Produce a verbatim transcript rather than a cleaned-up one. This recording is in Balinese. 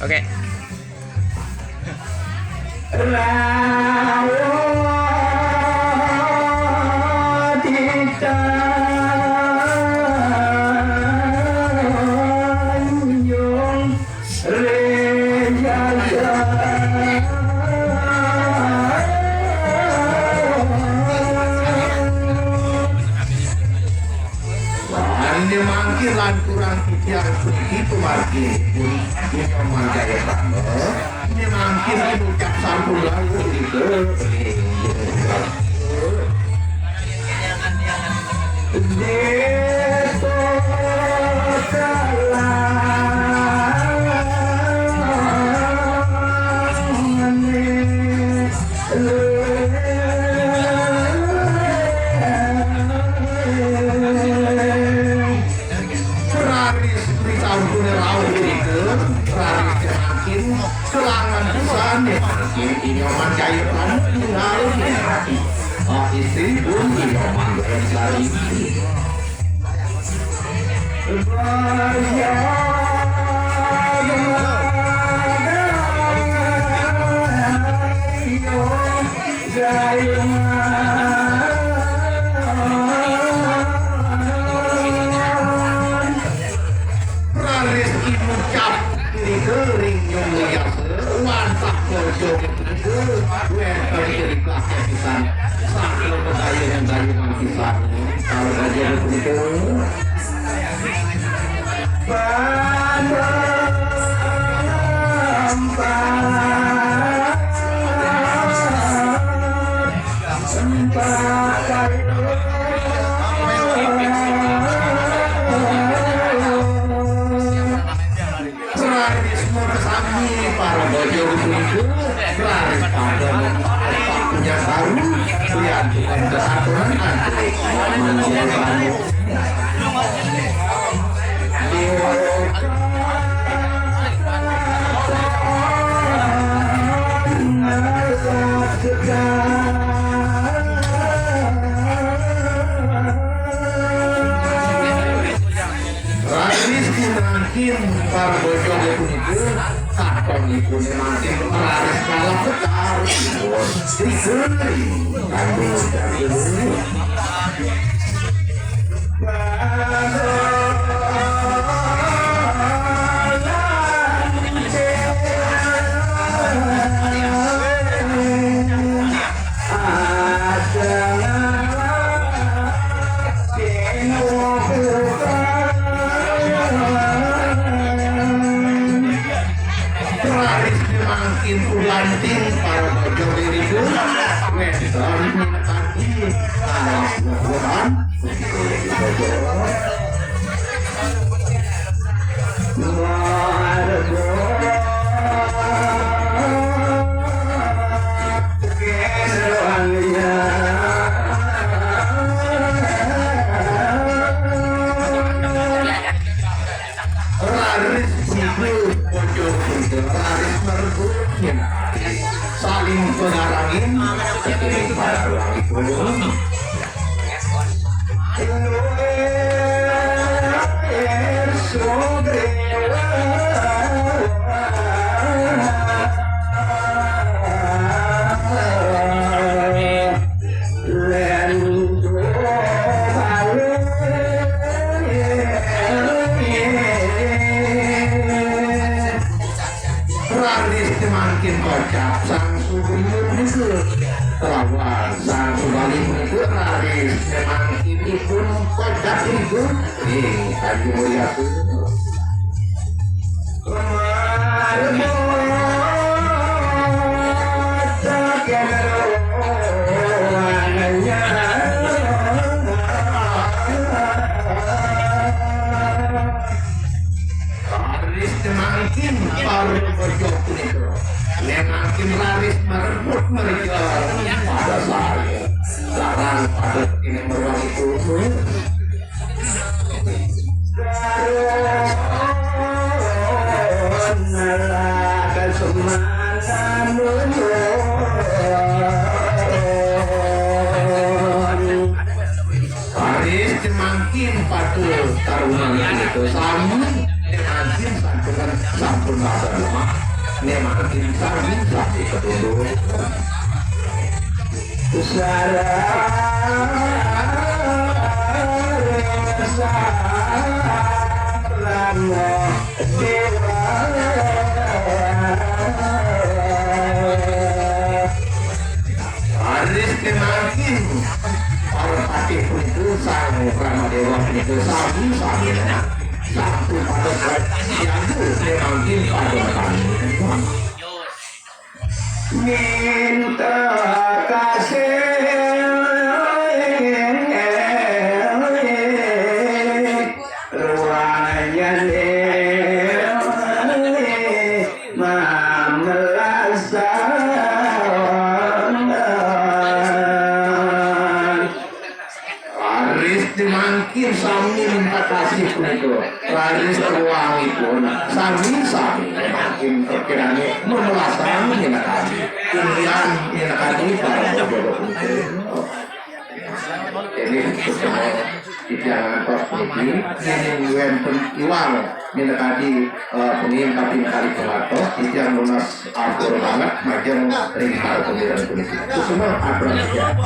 Oke. Ane mangkin lanturang titiang puniki pamarginipun Ida Manjayatana. Ane mangkin inucap sampun lali. Raris disampune rauh punika, raris kemakin kelangan pisan nggih mangkin Inyoman Jayatana tingal ing ati. Ah, istripun Inyoman Jayatana. Raris inucap ring Nyai Yasa, wantah bojo punika wenten cerita kapisan. Sakra pedayang dayang pisan. Kalau bojo punika Raris murasani para bojo punika, raris pada punya baru, lian bukan kesatuan antuk. Raris pinangkin para bojo punika katonipun mangkin raris kalah sekar. Sri Sri. Aduh, aduh. Raris mangkin ulanting para bojo diriku. Wénten minakadi alas bubuhan. Raris punika pojok punika raris merebut nyen. Saling pengarangin, saling pengarangipun. Raris mangkin kocap Sang Subali punika. Lawan Sang Subali punika raris mangkin ipun kocap ipun ing Tanjung Mulyatu. Raris mangkin para bojo punika. Yen mangkin raris merebut merja pada saya. Sarang pada ini meruang itu. Raris mangkin patuh tarunanipun sami, mangkin sampun, sampun Pun bahasa rumah, memang bisa bisa diketunduk. Haris kemangkin para patih pun itu, sang Rama Dewa pun itu, sami sami satu pada siaga kemangkin pada kami. Minta kasih ruangnya nih mamelasan. Raris dimangkin sami minta kasih punika. Raris ruangipun sami-sami mangkin, kirane memelasang minakadi. Inggihan minakadi para jodoh punika. Ini semua titiang ngantos niki, yen wenten iwang minakadi, eh, pengin kaping kalih pangatos, titiang nunas ampura banget majeng ring para pemiran puniki. Kusuma atur titiang.